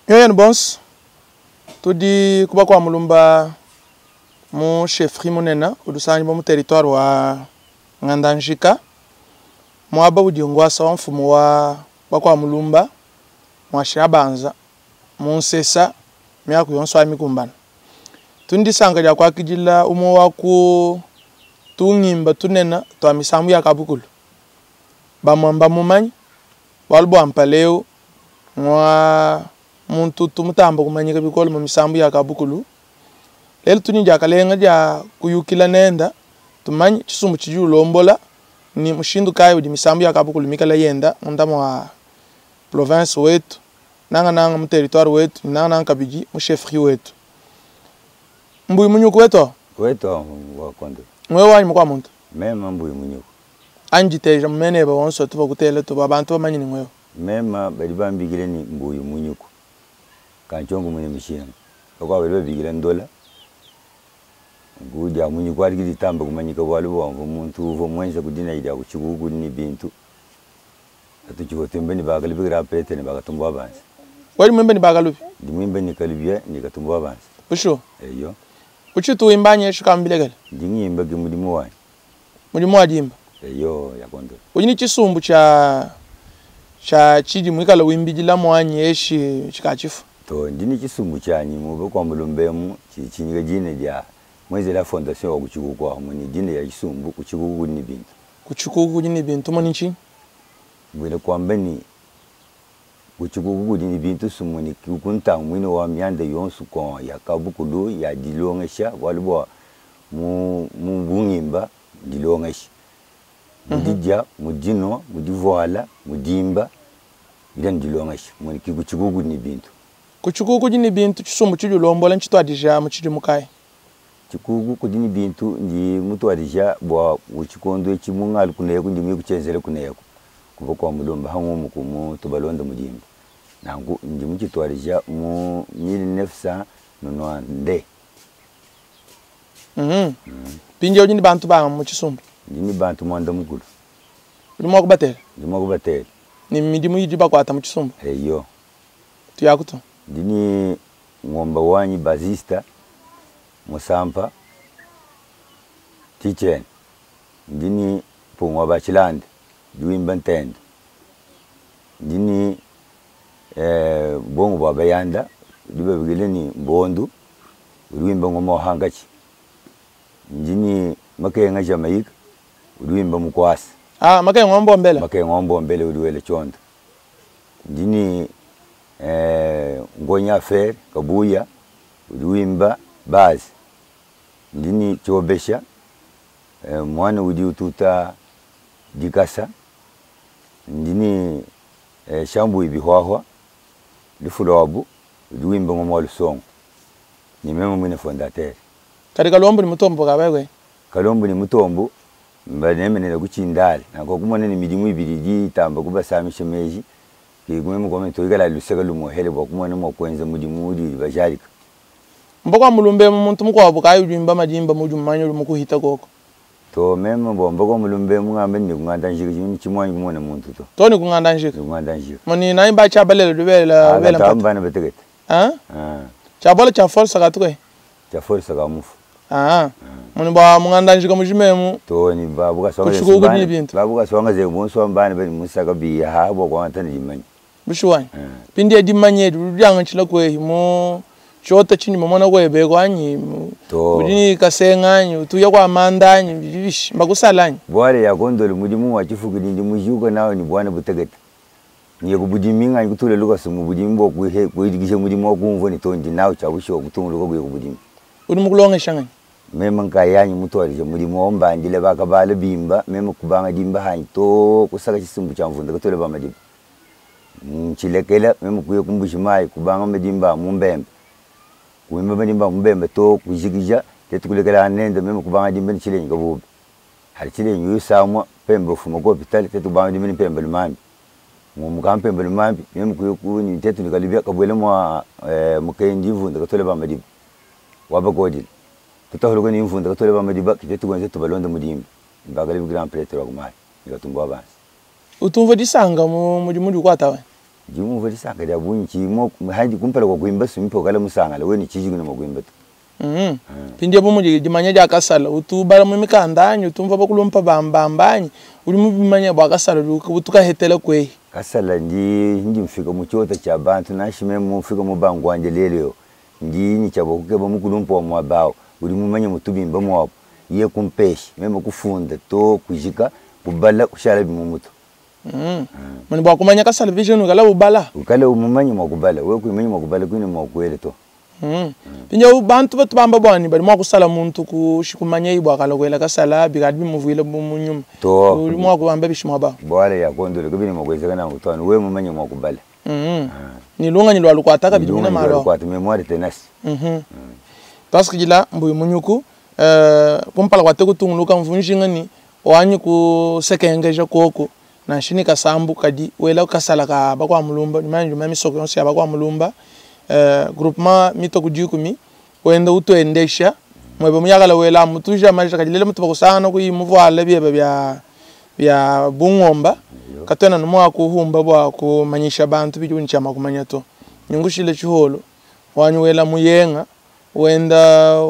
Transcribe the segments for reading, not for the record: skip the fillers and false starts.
Mioyo bonso tudi kuba kwa mulumba mu chefferie munene udusangibwa mu territoire wa Ngandanjika muaba udi ngwasa wa mfumu wa bakwa mulumba mwashabanza mu nsesa miaku yonso amikumbana. Tundi sanka dia kwakidila umwe wa ku tungimba tunene twa misambu ya kabukulu bamwamba mumanyi bualu bua mpaleu mwa muntu tumutamba kumanyika bikole mu misambu ya kabukulu. Lelo tuni diakalenga dia kuyukila nenda tumanyi tshisumbu tshidi ulombola ni mushindu kayi udi misambu ya kabukulu mikala yenda munda mwa province wetu nanga nanga mu territoire wetu nanga nanga kabidi mu chefferie wetu. Mbuyi munyuku wetu? Wetu wa kondo. Mwe wanyi mukwa muntu? Mema mbuyi munyuku. Anji teja mene ba wonso tuba kutele tuba bantu bamanyini mwewe. Mema bali bambigile ni mbuyi munyuku. Kanchongo mune mishinga. Bakwa bali babigile ndola. Nguja munyuku ali kitamba kumanyika bwalu bwa muntu uvo mwenza kudina ida kuchigugu ni bintu. Atuchivo tembe ni bakalubi grapete ni bakatumbwa bansi. Wali mwembe ni bakalubi? Ndi mwembe ni kalubia ni katumbwa bansi. Usho? Eyo. Uchitu imbanye shukambilegele? Ndi ngimba ki mudimu wanyi. Mudimu wa dimba? Eyo ya kondo. Ujini chisumbu cha cha chidi mwikala wimbijila mwanyi eshi chikachifu. To ndini chisumbu chanyi mube kwa mulumbemu chichinyika jine dia mwezi la fondation wa kuchikuku kwa muni jine ya chisumbu kuchikuku ni bintu. Kuchikuku ni bintu muni chi? Mwile kwamba ni kuchikuku ni bintu sumuni kukunta mwino wa mianda yonsu kwa ya kabukulu ya dilongesha walibwa mu mu bungimba dilongesha. Mudija, mudino, mudivoala, mudimba, ila ndilongesha muni kuchikuku ni bintu. Kuchikuku ni bintu chisumbu chilulombola nchitwadija muchidi mukai. Chikuku kudini bintu ndi mutwadija bwa uchikondo echimungalu kuneko ndi mikuchenzele kuneko. Kuba kwa mulomba hangu mukumu tubalonda mudimba. Nangu ndi muchitwadija mu 1992. Pinje ujini bantu ba mu chisumbu. Ndi bantu mwanda mukulu. Ndi mwakubatela? Ndi mwakubatela. Ni midimu yidi bakwata mu chisumbu? Eyo. Tuyakuto. Ndini ngomba wanyi bazista musampa tichen. Ndini pungwa bachilande duimba ntendo. Ndini bongo bwa bayanda dibe bigile ni mbondu uruimba ngoma hangachi. Ndini makenga Jamaica uruimba mukwasi. Ah, makenga ngombo mbele. Makenga ngombo mbele uruwele chondo. Ndini ngonya fer kabuya uruimba bazi. Ndini chobesha mwana udi ututa dikasa. Ndini shambu ibihwahwa lifulobu uruimba ngoma lusongo. Ni meme mwine fondateur. Kari kalombo ni mutombo kabwe. Kalombo ni mutombo mbanemene kuchindale. Na kwa kumona ni midimu ibiri jitamba kubasamisha meji. Kigwe mukome toigala luseka lumuhele bwa kumona mwa kwenza mudimu udi bajarika. Mbokwa mulumbe muntu mukwa bukayi ujimba majimba mujumanyo mukuhita koko. To meme bo mbokwa mulumbe mungambe ni kunganda njika chini chimwanyi kumona muntu to. To ni kunganda njika. Ni kunganda njika. Moni na imba cha balele lubela bela mpata. Tamba na betekete. Ah? Cha bala cha force katukwe. Cha force ka mufu. Ah. Moni ba munganda njika mujimemu. To ni babuka songa. Kuchikuku ni bintu. Babuka songa ze bonso mbane bali musaka biya ha bo kwa ntani dimanyi. Bishuwani. Pindi edimanye rudyanga chila kwe mu chota chini mamona kwebe kwanyi udi kasenganyi utuya kwa mandanyi bibishi mbakusalanyi. Bwale ya kondole mudimu wa chifukili ndi mujuka nawo ni bwana butegeta. Niye kubudiminga ngutule luka sumu budimbo kuhe kuidikisha mudimu wa kumvo ni tondi nawo chabusho kutunguluka kuye kubudimi. Uri mukulonga shanganyi. Mema nkayanyi mutwalije mudimu ombandile bakabale bimba mema kubanga dimba hanyi to kusaka chisumbu cha mvunda katole ba madiba. Nchilekela mema kuye kumbushimai kubanga madimba mumbembe. Kuimba madimba mumbembe to kujikija tetukulekela anende mema kubanga dimba chilenyi kabubi. Hari chilenyi yusamwa pembe ufuma ko hospitali tetubanga dimba pembe lumambi. Mukampe lumambi mema kuye kuni tetu nikalibia kabwele mwa mukendi mvunda katole ba madiba. Wabakodile. Tutahuluka ni mvunda katole ba madiba kitetu kwenze tubalonda mudimba. Mbagali grand prêtre wa kumai. Nikatumba abansi. Utumva disanga mu mudimu kwatawe. Ndi ngumvua disanka dia bungi tshiyi mua handi kumpala kua kuimba sumpi ukala musangala wewe ne tshiji kuena mua kuimba to. Mpindieu bu mudi dimanya dia kasala, utu ubala mu mikanda anyi utu umvua bakulumpa bambamba anyi udi mubimanya bua kasala utu kahetela kuehi? Kasala ndi ndi mfika mu tshiota tshia bantu nansha meme mufika mu Bangwandi lelu eu ndi ne tshia bua kukeba mukulumpa wa muaba au udi mumanye mutu bimba muabu ye kumpesha meme kufunda to kujika kubala kushala bi mu mutu. Mune bua kumanya kasala vision ukala ubala? Ukala mumanye mua kubala, wewe kuyi mumanye mua kubala kuyi ne mua kuela to. Mpindieu bantu batu bamba bua ne badi mua kusala muntu kushi kumanyayi bua kala kuela kasala bikadi bimuvuila bu mu nyuma. To. Udi mua kuamba bishi muaba au? Buala ya kondolo kabidi mua kuenzeka nanku to anu wewe mumanye mua kubala. Ni lungenyi lua lukuata kabidi Lungenyi mina lua malu au. lukuata, memoire tenace. Tuasakidila mbuyi munyuku, kumpala kua te kutunguluka mvua njinga ni wanyi kusekengeja koku nansha ni kasambu kadi wela kasala ka bakua mulumba, dimanya dimanya misoko yonso ya bakua mulumba, groupement mito ku dikumi wenda utuendesha mwebe muyakala wela mutuja maja kadi lele mutu bakusangana kuyi muvuala bieba bia bia bungomba katwena numwa kuhumba bua kumanyisha bantu bidi unchama kumanya to nyungushile chiholo wanyu wela muyenga wenda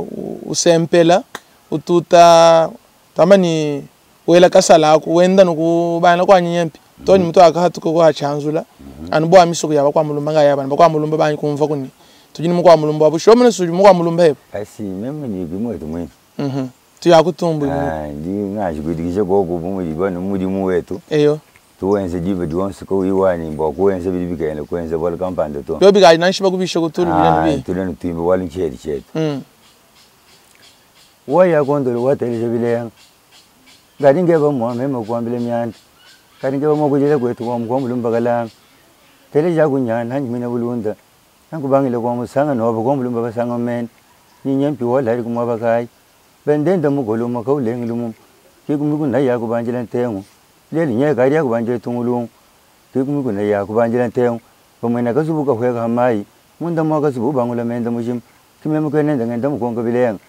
usempela ututa tamani wela kasala aku wenda nuku bana kwa nyinyempi to ni mtu akahatuka kwa chanzula anu bwa misuku yaba kwa mulumba nga yaba kwa mulumba banyi kumva kuni tujini mukwa mulumba abu shomene suji mukwa mulumba hebo Asi meme ni bimwe tumwe. Tuyakutumbu. Ndi ngaji kuidikisha koko bumudi bwa mudimu wetu. Eyo. Tuwenze jibe dionse ko iwani bwa kuwenze bidi bikaenda kuwenze bwa kampanda to. Yo bigayi nanshi bakubisha kutulu bilenu bi. Tulenu tuimbe wali ncheri chetu. Waya kondolo wateleje bilenga. Ngari ngeba mwa mema kuambile myanda. Ngari ngeba mwa kujele kwetu kwa mkwa mulumba kalanga. Teleja kunyana hanyi mina bulunda. Nankubangile kwa musanga noba kwa mulumba basanga mene. Ninyempi wala ari kumwa bakai. Bendenda mugolo makaulengi lumu. Kikumiku na ya kubanjila ntengu. Leli nye kari ya kubanjila tungulungu. Kikumiku na ya kubanjila ntengu. Pamwena kasubuka hweka hamai. Munda mwa kasubu bangula menda mujimu. Kimemu kwenenda ngenda mukonga bilenga.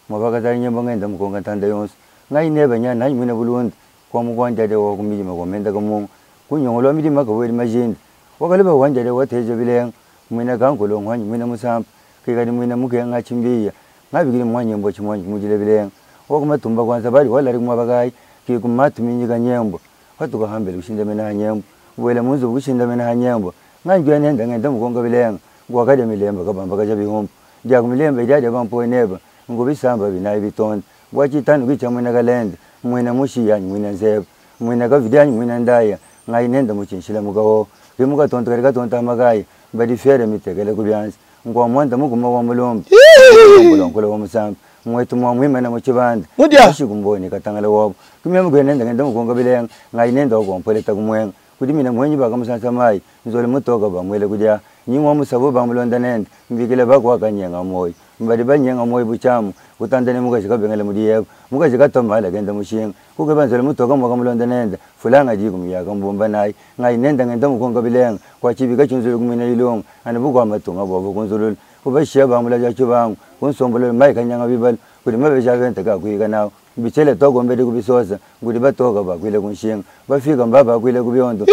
Mwabaka nyembo ngenda mukonga ntanda yonse. Ngai neba nya nanyi mwina bulunda. Kwa mukwanja de wa kumilima kwa menda kamungu. Kunyongolwa milima kaweli majinda. Wakaliba wanja de wateja bilenga. Mwina kankolo ngwanyi mwina musamba. Kikali mwina mukenga chimbiya. Ngabikili mwanyembo chimwanyi mujile bilenga. Wakumatumba kwanza bali wala ri kumwabakai. Kikumatuminyika nyembo. Watuka hambele kushinda mena hanyembo. Wela munzu kushinda mena hanyembo. Nganjwe nenda ngenda mukonga bilenga. Ngwakade milemba kabamba kaja bihumbu. Ndia kumilemba idyadya bampo neba. Ngubisamba binayi bitonda. Bwachitanu kicha mwina kalenda. Mwina mushiya mwina nzeba. Mwina kavidya mwina ndaya. Ngai nenda muchinshila mukaho. Kimuka tonto karika tonta makai. Bali fere mitekele kubyanzi. Ngwa mwanda mukuma wa mulumba. Ngwa wa musamba. Mwetu mwa mwima na muchibanda. Mudya. Ashikumboni katangala wabo. Kimya mugwe nenda ngenda mukonga bilenga. Ngai nenda okompoleta kumwenga. Kudimina mwenyi bakamusansa mai. Nzole mutoka bamwele kudya. Nyingwa musabo bamulonda nenda. Mbikile bakwa kanyenga moyo. Mbali banyenga moyo buchamu. Kutandane mukazi kabengele mudiyebo. Mukazi katomala genda mushinga. Kuke banzole mutoka mwakamulonda nenda. Fulanga jikumya kambumba nayi. Ngai nenda ngenda mukonga bilenga. Kwa chibika chunzulu kumina ilonga. Anabukwa matunga bobo kunzululu. Kubashia bamula jacho bangu. Kunsombolo mai kanyanga bibalo. Kuli mabeja vente ka kuiga nawo. Bichele togo mbele kubisosa. Nguli batoka bakwile kunshinga. Bafika mbaba kwile kubyondo.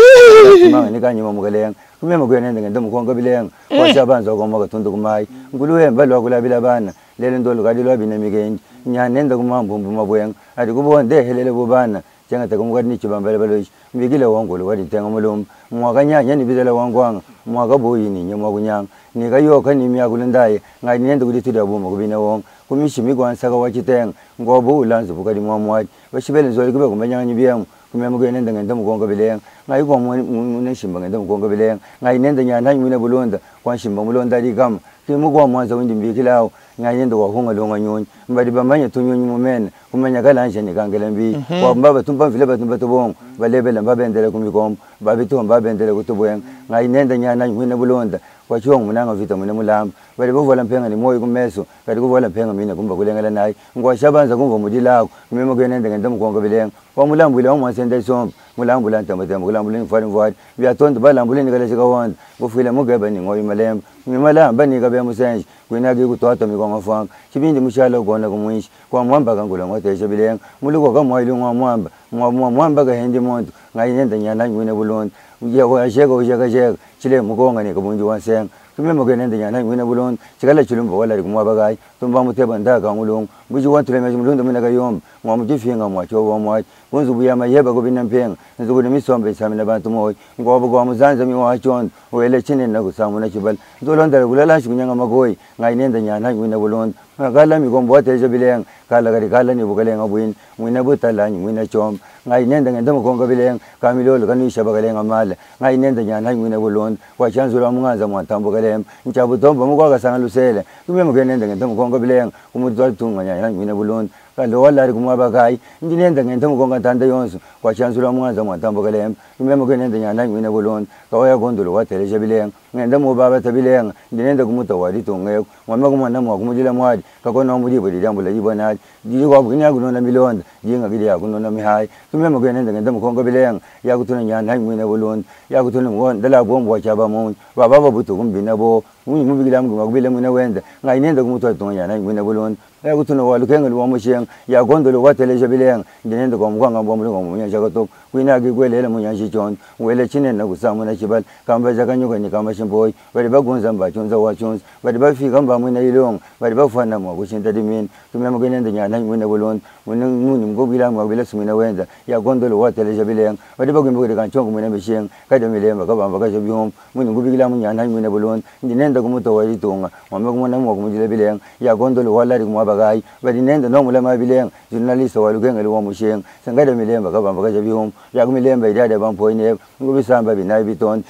Manga nikanyuma mukalenga. Kumema kuya nenda ngenda mukonga bilenga. Kwasha banza kwa mwaka tundu kumai. Nguluwe mbalo kulabila bana. Lele ndolo kadi lwa bina migenji. Nya nenda kumambumbu mabwenga. Ati kubonde helele bubana. Chenga takumukati ni chibambale baloshi. Mbikile wangulu wadi tenga mulumba. Mwaka nyanya ni bizela wangwanga. Mwaka boyi ni nyamwa kunyanga. Nikayoka ni miyakulundaye. Ngai nenda kulituda buma kubina wonga. Kumishimi kwansaka wachitenga. Ngobo ulanzu bukali mwamwaji. Bashibele nzoli kube kumanyanga byemu. Kumema nenda ngenda mukonga bilenga. Ngai kwa mune shimba ngenda mukonga bilenga. Ngai nenda nyana mwina bulonda. Kwa shimba mulonda likama. Kimu kwa mwanza windi mbikilao. Ngai nenda kwa hunga longa nyonyi. Mbali bamanya tunyonyi mumene. Kumanya kalanje nikangela mbi. Kwa mbaba tumpa vile batumba tubongo. Balebela mbabendele kumikombo. Babitu mbabendele kutubwenga. Ngai nenda nyana mwina bulonda. Kwa chongo munanga vita mwina mulamba. Bali bovola mpenga ni moyo kumeso. Kali kuvola mpenga mina kumba kulengela nayi. Ngwa shabanza kumva mudilako. Kumema nenda ngenda mukonga bilenga. Kwa mulambu ile omwa senda isomba. Mulambula ntembo-tembo kulambula ni mvuadi-mvuadi bia tonda balambula ni kalesha kawanda kufwila mugeba ni ngoyi malemba mimalamba ni kabe musenji kwinagi kutwata mikonga fwanga chibindi mushala kona kumwishi kwa mwamba kangula ngotesha bilenga muluko kamwaili ngwa mwamba mwa mwamba kahendi muntu ngayinenda nyana ngwine bulonda uye sheka usheka sheka chile mukonga ni kabunji wansenga tumema kwenenda nyana ngwine bulonda chikala chilumbo wala kumwaba kai tumba muteba ndaka ngulungu buji wantule mulundu mina kayomba mwa mujifinga mwa chowa mwa kunzu buya mayeba kubina mpenga nzukuni misombe isamina bantu moyi ngoba kwa muzanza mi wa chondo wele chine na kusamuna chibala nzolonda kulala shikunyanga magoyi ngayinenda nyana ngwine bulonda ngakala mikombo wateja bilenga kala kali kala ni bukalenga bwini mwina butalanyi mwina chomba ngayinenda ngenda mukonga bilenga kamilolo kanisha bakalenga mala ngayinenda nyana ngwine bulonda kwachanzula munganza mwatambo kalemba nchabutombo mukwakasanga lusele kumeme kenenda ngenda mukonga bilenga kumutwa tunga nyana ngwine bulonda kalo walari kumwaba kai ndinenda ngenda mukonga tanda yonso kwachanzula munganza mwatambo kalemba kumeme kenenda nyana ngwine bulonda kawaya gondolo wateleja bilenga ngenda mubaba tabilenga ndinenda kumuta wali tungeko mwama kumwana mwa kumujila mwali kakona mulibo lilyambula libonali jikwabukinya kunona milonda jinga kili yakunona mihai tumeme kenenda ngenda mukonga bilenga yakutuna nyana ngwine bulonda yakutuna ngonda la bombo wachaba munyu baba babutu kumbina bo munyu mubigila mugima kubile mwina wenda ngayinenda kumutwa tunga nyana ngwine bulonda yakutuna walukenga luwamushenga yakondolo wateleja bilenga ndinenda kwa mukwanga mbwa mulunga munyanja katoko kwinagi kwelele munyanshi chondo wele chinena kusamuna chibala kamba chakanyuka ni kamba shimboyi bali bagunza mbachunza wachunza bali bafika mba mwina ilonga bali bafana mwa kushinta dimini tumema kwenenda nyana mwina bulonda munyu mukubila mwa kubila sumina wenza yakondolo wateleja bilenga bali bagwimba kuti kanchongo mwina mishenga kada milemba kabamba kasho bihombo munyu kubikila munyana mwina bulonda ndinenda kumuto walitunga mwame kumona mwa kumujila bilenga yakondolo walali kumwaba kai bali nenda nomulama bilenga journalist walukenga luwamushenga sangada milemba kabamba kasho bihombo yakumilemba idada bampoine ngubisamba binayi bitonda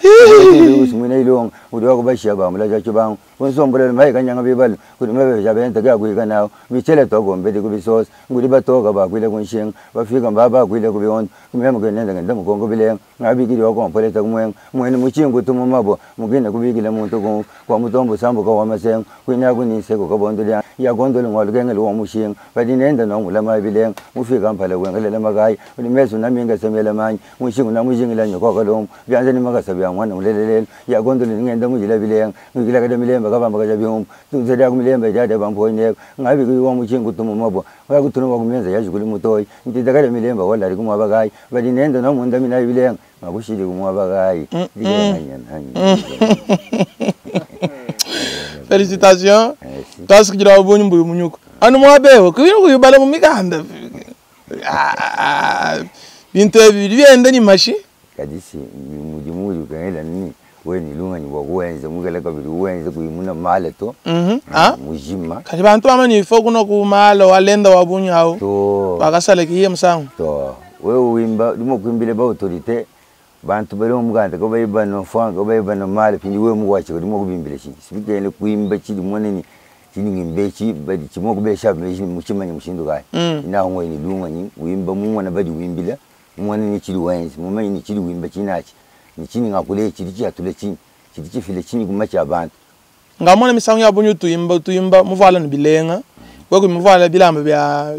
usumwina ilonga uri wakubashiya bamula chacho bangu unsombolelo mayi kanyanga bibalo kuri mabe jabenta gakwika nawo michele togombedi kubisosa nguri batoka bakwile kunshinga bafika mbaba bakwile kubiondo kumema kwenenda ngenda mukongo bilenga ngabikili wakompoleta kumwenga mwene muchingu tumumabo mugine kubikile muntu ku kwa mutombo sambo kwa wamasenga kwina kuniseko kabondo lya yakondolo ngwalukenge luwamushinga badinenda nomulama bilenga mufika mpala kwengelela makayi uli meso naminga semela manyi mushingu namujingila nyoko kalombo byanze ni makasa bya mwana mulelelelo yakondolo ngenda mujila bilenga ngikila kada milemba kabamba kaja bihombo tuzela kumilemba idada bampoine ngabiki wamuchingu tumumabo wakutuna wakumenza yajukuli mutoyi ntidakala milemba wala kumwaba kai badinenda nomunda mina bilenga ngakushili kumwaba kai Félicitations. Twasikira obonyi mbuyu munyuko. Anu mwabeho kubino kuyibala mu mikanda. Bintu ebi byenda ni mashi. Kadisi mudimu uri kaela ni we ni lunga ni wakuwenza mugala kabiri uwenze kuyimuna male to. Mujima. Kati bantu bamani ifo kuno kumalo walenda wabunyu hao. To. Bakasale kiye musango. To. Wewe uimba limo kuimbile ba autorité bantu bali omuganda ko bayiba no fanga bayiba no male pindi we mugwache limo kubimbile chi sibikele kuimba chili moneni chini ngimbechi bali chimo kubesha beshi muchimanye mushindu kai ina ngwe ni lunga ni uimba mumwana bali uimbila mumwana ni chili wenzi mumanyi ni chili uimba chinachi ni chini ngakule chili chatule chini chili chifile chini kumacha abantu ngamona misango ya bunyu tuimba tuimba muvala nibilenga wewe muvala bilamba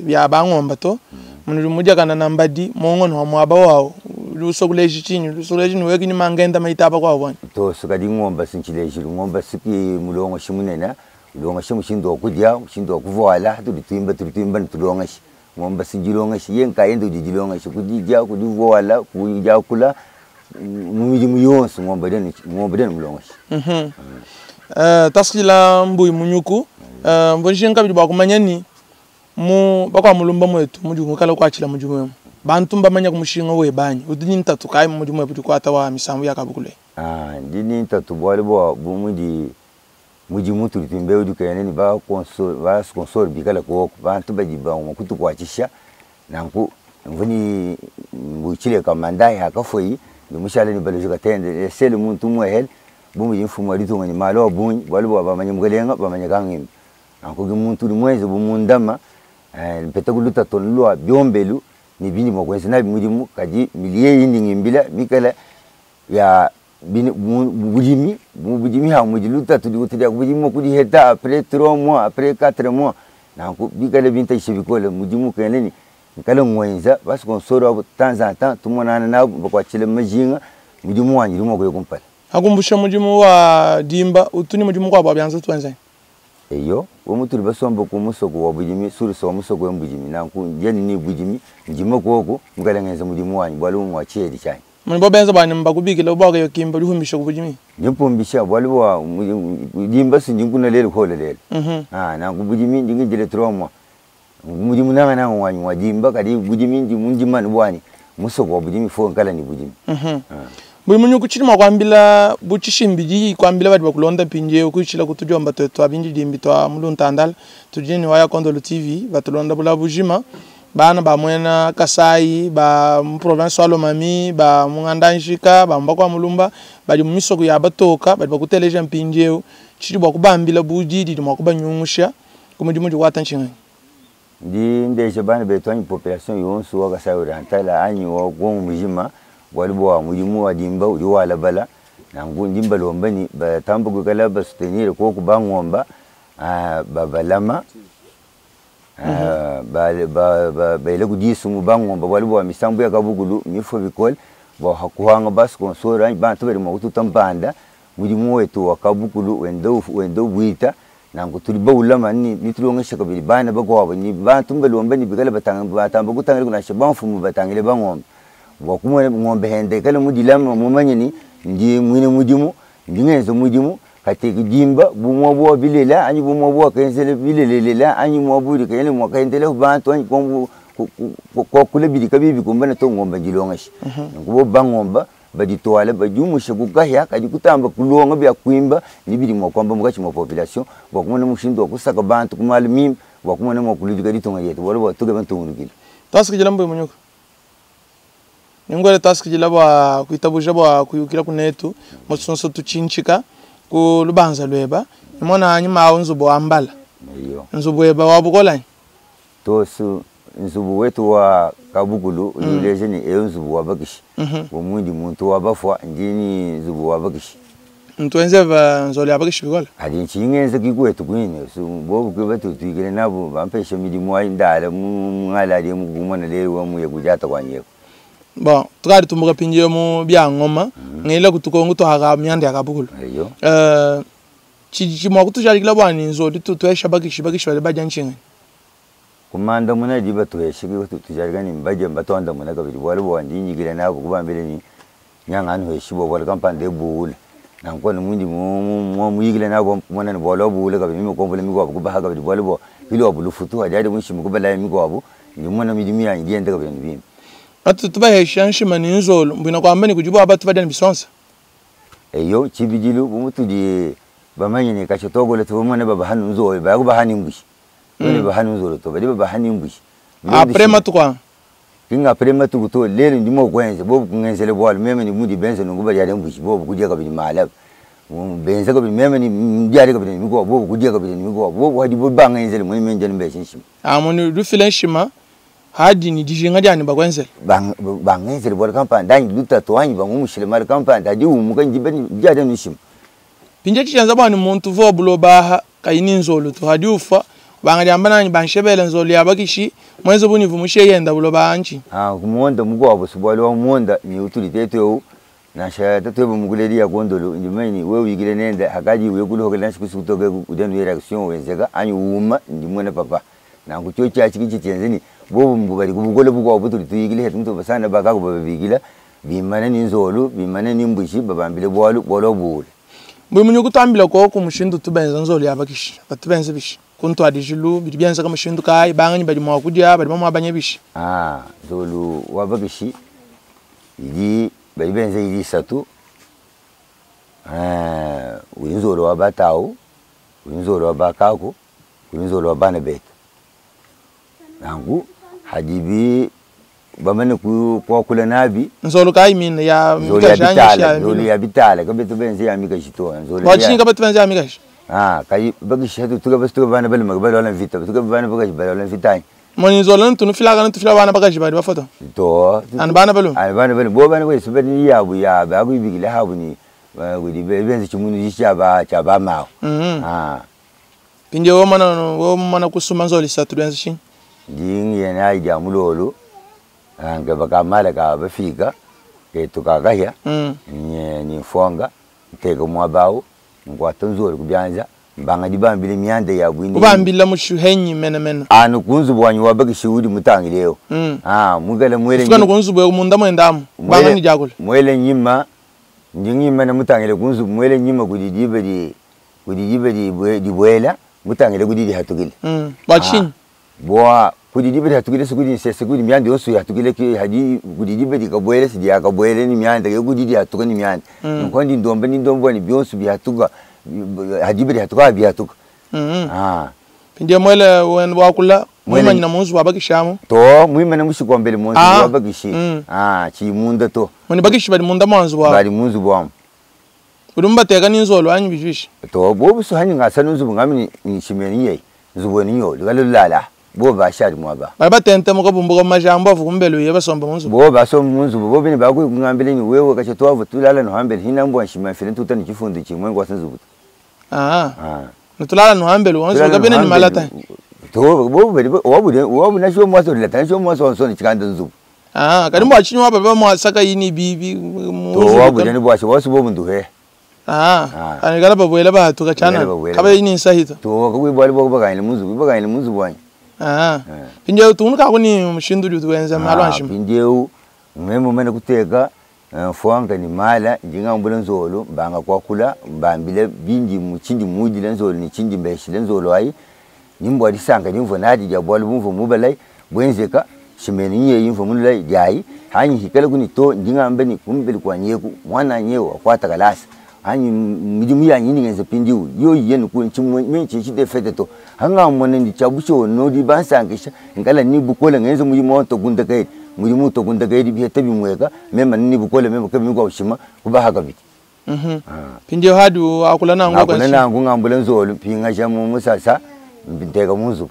bya bangomba to mundu muja kana nambadi mongono wa mwaba wao lusokuleji chinyi lusokuleji niweki ni mangenda maitaba kwa bwana to sukadi ngomba sinchileji ngomba siki mulongo shimunena ulonga shimushindo okudya mushindo okuvoala tuli tuimba tulonga shi ngomba sinjilonga shi yenka yendo dijilonga shi kudija kudivoala kujakula mumijimu yonse ngomba den mulonga shi. Taskila mbuyi munyuku mbonjinga bidi bakumanya ni mu bakwa mulumba mwetu mujumu kala kwachila mujumu bantu mbamanya kumushinga we banyi udini ntatu kai mujumu wetu kwata wa misambu yakabukule ndini ntatu bwali bwa bumudi mujimu tuli tumbe udukene ni ba console ba sponsor bikala ko bantu bajiba kutu kwachisha nanku mvuni mbuchile kamanda yakafoi ndimushale ni balojuka tende esele muntu mwehel bumudi mfumo litunga ni malo bunyi bwali bwa bamanya mukalenga bamanya kangimba nanku muntu limwezi bumundama mpeta kuluta tonlwa byombelu ni bini mokwenzi na mudimu kaji milie yindi ngimbila mikala ya bini budimi budimi ha mudiluta tudi budimu kudi heta après 3 mois après 4 mois nanku bikale binta ishibikole mudimu keneni Nkale ngwenza basponsor abo temps en temps tumonana nabo bakwatshile majinga mudimu wanyi udi mua kuya kumpala. Hakumbusha mudimu wa dimba utu ni mudimu kwa byanza tuenze. Eyo we mutuli basomba ku musoko wa budimi source wa musoko wa budimi nanku njeni ni budimi ndima koko mukale ngenza mudimu wanyi bwalu mwa chiedi chanyi. Muni bo benza bani mbakubikila ubaka yo kimba lihumbisha ku budimi. Ndimpumbisha bwalu bwa dimba si ndinkuna lelo khola lelo. Nanku budimi ndingijile 3 mois. Mudimu nanga nanga wanyi wa dimba kadi budimi ndi mundima bwani musoko wa budimi fo nkala ni budimi. Buli munyu kuchilima kwambila buchishimbiji kwambila badi bakulonda pinje okuchila kutujomba twa bindi dimbi twa muluntandala tujini waya Kondolo TV batulonda bula bujima bana ba mwena Kasai ba mu province wa Lomami ba mungandanjika ba mbakwa mulumba bali mu misoko ya batoka badi bakuteleja mpinje chili bwa kubambila budidi mwa kubanyungusha kumudimu di nchinga. Ndi ndesha bana betu anyi population yonso wa Kasai Oriental anyi wa Kongo mujima bwali bwa mudimu wa dimba udi walabala nangu ndimba lomba ni batamba kukala basoutenir ko kubangomba babalama ba kudisu mu bangomba bwali bwa misambu ya kabugulu mifo bikol bwa hakuhanga basponsor anyi bantu bali mu kututampanda mudimu wetu wa kabugulu wendo bwita nangu tuli bawulama ni nitulongesha kabili bana bakwabo ni bantu mbalomba ni bikala batanga batamba kutangile kuna bamfumu batangile bangomba wakumwe ngombe hende kale mudilama mumanye ni ndi mwine mudimu ndi ngenzo mudimu kateki dimba bumwa bwa bilela anyi bumwa bwa kenzele bilelelela anyi mwaburi kele mwakendele bantu anyi kombu kwa kule bidika bibi kumbana to ngomba ndilongesha ngubo bangomba baditwale bajumushe kukahya kadi kutamba kulonga bya kwimba nibiri mwakwamba mugachi mwa population bwakumona mushindo kusaka bantu kumali mim bwakumona mwakulidika ditonga yetu wala batuge bantu ngulukila tasikijila mbuye munyuka ningwele tasikijila bwa kuitabuja bwa kuyukila kunetu mutsonso tuchinchika ku lubanza lweba nimona anyuma awo nzubu wambala iyo nzubu eba wabukola tosu nzubu wetu wa kabugulu uleje ni eyo nzubu wa bakishi umundi muntu wa bafwa ndini nzubu wa bakishi ntwenze va nzoli abakishi bikola adi nchingenze kikwetu kwine so bobu kwe batu tuikile nabo bampesha midimu ayi ndala mungala ali mugumona lero wa muye kujata kwanyeko. Bon tukali tumbuka pinje mu bya ngoma ngila kutukongo twaga myanda ya kabugulu. Iyo chimwa kutujalikila bwani nzoli tutwesha bakishi bakishi bale baja nchinga kumanda muna diba tuheshe tujarika ni mbaje mbatonda muna kabili bwale bwandi nyigile nabo kubambile ni nyanga anu heshibo bwale kampande buule nankona mundi mu muyigile nabo mwana ni bwale buule kabili mimi kombole migwa kubaha kabili bwale bo bilo bulufutu hajari munshimu kubala migwa abo ndi mwana midimi yanyi diende kabili ndibimba atu tubahesha nshima ni nzolo mbina kwamba ni kujibu abatu badani bisonsa eyo chibijilu bumutudi bamanye ni kachotogole tubamone babahanu nzolo bayakubahani mbushi mm. Bahanu nzolo to bali babahani mbushi apre matukwa kinga apre matuku to lelo ndimo kwenze bobu kungenzele bwalo meme ni mudi benze nungu bali mbushi bobu kudia kabili mala benze kabili meme ni mdiare kabili miko bobu kudia kabili miko bobu hadi bo bangenzele mwe menje mbe shinshima amoni rufile nshima hadi ni dijinga dyani bakwenzele bangenzele bwalo kampanda ndanyi lutatu wanyi bangumushile mali kampanda hadi umuka njibeni mdiare nishima pinje chishanza bwani muntu vo bulobaha kayini nzolo to hadi ufa bangajamba nanyi banshebele nzolo yabakishi mwenzo bunivu musheyenda buloba anchi kumuonda mugwabo subwalo wa muonda ni utulite eu nasha tatwebo muguleri ya kondolo ndimani we wigile nenda hakaji we kulohokela nashikusukutoke udenu reaction wenzeka anyi uma ndimwena papa nangu cho cha chiki chitenzeni bobu mbubali kubukole bugwabo butuli tuyigile hetu mtu basana bakako babigila bimane ni nzolo bimane ni mbushi babambile bwalo bwalo bule buli munyu kutambila ko kumushindu tubenza nzolo yabakishi batubenze bishi kuntu adijilu bidi byanza kamushindu kai banganyi bali mwakudia bali mwabanye bishi nzolo wabakishi idi bali benze idi satu uli nzolo wa batau uli nzolo wa bakako uli nzolo wa bana betu nangu hadibi bamane kwakula nabi nzolo kai mina ya nzolo ya bitala nzolo ya bitala kabetu benze ya mikashi to nzolo ya wachinga betu benze ya mikashi kai bakishi hatu tuka bas tuka bana bal magbal wala vita tuka bana bakashi bal wala vita moni nzolo ntunu filaga ntu fila bana bakashi bali bafoto to an bana balu an bana balu bo bana bakashi bali yabu ya ba ku bigila habu ni gudi benze chimunu cha ba cha ba mawo pinje wo mana kusuma nzolo isatu benze shin Ndi nayi dia mulolo nkeba kamala ka bafika ketu kakahya ni mfonga nteka muaba awu nkwata nzolo kubyanza mbanga dibambile myanda ya bwini ubambila mushuhenyi mena mena anu kunzubu wanyi wabakishi udi mutangileo mugala mwele fika nukunzubu munda mwendamu banga ni jakula mwele nyima ndingima na mutangile kunzubu mwele nyima kudi dibe di kudi dibe di dibwela mutangile kudi di hatukile bachinyi bwa kudi dibe di hatukile sukudi nsese kudi myanda yonso hatukile ki hadi kudi dibe di kabwele sidi akabwele ni myanda ke kudi di hatuka ni myanda nkondi ndomba ni ndomba ni byonso bi hatuka hadibe di hatuka bi hatuka Pindia mwele wen wakula mwima nyina munzu wabakishamu to mwima na mushikwambele munzu wabakishi chimunda to mwini bakishi bali munda mwanzu wa bali munzu bwa urumba teka ninzolo anyu bijisha to bo busu hanyi ngasa nunzu ngami ni shimeni yei nzubo ni yo lala bo bashari mwaba bali batente mukabumbuka majambo avukumbelu ye basomba munzu bo basomba munzu bo bini baku ngambele ni wewe kache twavu tulala no hambele hina mbwa shima file tuta ni chifundo chimwe ngwasa nzubo nutulala no hambele wanzu kabene ni malata to bo bali wabu wabu na sho mwaso lata sho mwaso so ni chikanda nzubo karimbo achinywa baba mwasaka yini bibi to wabu ni bwa wasu bo mundu he ani gala babwela bahatuka chana kaba yini nsahita to ko bwali bo bagayile munzu bagayile munzu bwanyi Pinjeu tunuka kuni mushindu tuwenza malo anshima pinjeu memo mene kuteka fwanga ni mala njinga mbule nzolo mbanga kwakula mbambile bindi muchindi mujile nzolo ni chindi mbeshile nzolo ayi nimbwa disanga nimvo nadi dia bwalu bumvo mubalai bwenzeka shimeni ye imvo mulai jai hanyi hikale kuni to njinga mbe ni kumbeli kwa nyeku mwana nyewa kwata kalasa hanyi midimu ya nyini ngenze pindiu yo yenu ku nchimwe menchi chide fete to hanga mone ndi chabusho no di bansangisha ngala ni bukola ngenze muyimu to gunda kai muyimu to gunda kai bi hete bimweka mema ni bukola mema ke bimwa ushima kubaha kabiti Pindiu hadu akula nangu akula nangu ngambule nzolo pinga jamu musasa mbinteka munzu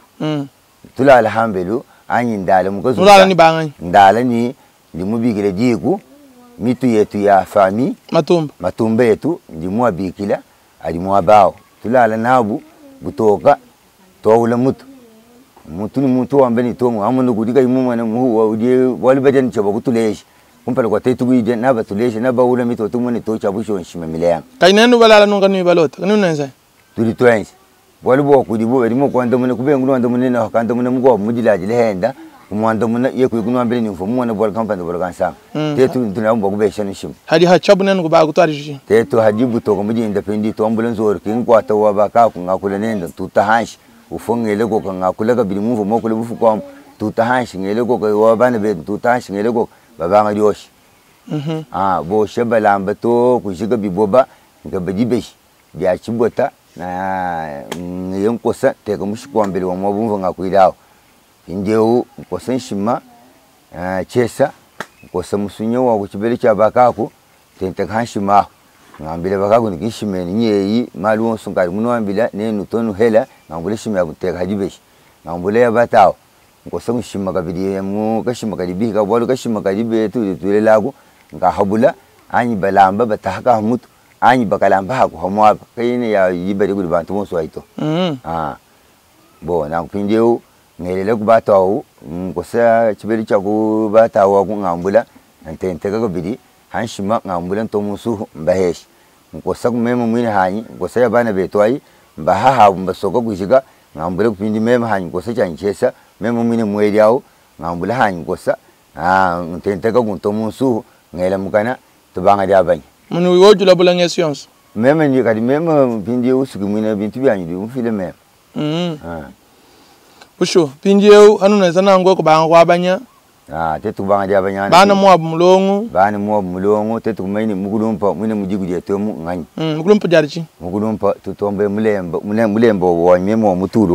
tulala hambelu anyi ndala mukazu tulala ni banganyi ndala ni ndimubikile diku mitu yetu ya fami matumba matumba yetu ndimwabikila alimwabao tulala nabu butoka towula mutu mutu ni mutu wambe ni tomu amuno kudika imumwana muhu udi walibaja ni chaba kutulesha kumpala kwa tetu kuide naba tulesha naba ula mitu tumone to chabusho nshima milea kainenu balala nunga ni balota kanu nenza tuli twenzi walibo kudibo elimo kwanda mune kubengu wanda mune na kanda mune mugwa mudilajile henda umwanda mune ye kuikunwa mbele ni mfumo mwana bwa kampani bwa kansa tetu tunaomba kubesha nishim hadi hachabu nenu kuba kutwarije tetu hajibu to mujinda pindi to ambulance or kinkwata wa baka kungakula nenda tutahanshi ufongele ko kangakula kabili mumvo mokule bufu kwa tutahanshi ngele ko wa bana be tutahanshi ngele ko babanga dioshi bo shabalamba to kushika biboba ngabadibeshi bya chibota na nkosa teka mushikwambele wa mwabumva ngakwilao indeu nkosa nshima chesa nkosa musunyo wa kuchibele cha bakaku tente kanshima ngambile bakaku nikishimeni nyeyi mali wonso ngari munwambila nenu tonu hela ngambule shima yakuteka hajibeshi ngambule yabatao nkosa nshima kabili mu kashima kalibika bwalu kashima kalibe tu tulelaku ngahabula anyi balamba batahaka mutu anyi bakalamba haku hamwapa kayine ya yibali kuli bantu bonso aito bo na kupindeu ngelele kubatawo nkosa chibeli cha kubatawo kungambula ntenteka kabili hanshima ngambula ntomusu mbaheshi nkosa kumema mwine hanyi nkosa yabana betwayi mbahaha mbasoka kushika ngambula kupindi mema hanyi nkosa chanchesa mema mwine mweli awo ngambula hanyi nkosa ntenteka kuntomusu ngela mukana tubanga lyabanya Munu wojula bulanga science mema ndi kadi mema pindi usuki mwine bintu byanyu ndi mufile mema Usho pindieu hanu neza nango kubanga kwabanya tetu kubanga lyabanya bana mwabu mulongo bana mwabu mulongo tetu kumaini mukulumpa mwine mujigu jetu mu nganyi mukulumpa jarichi mukulumpa tutombe mulemba mulemba wa memo mutulu.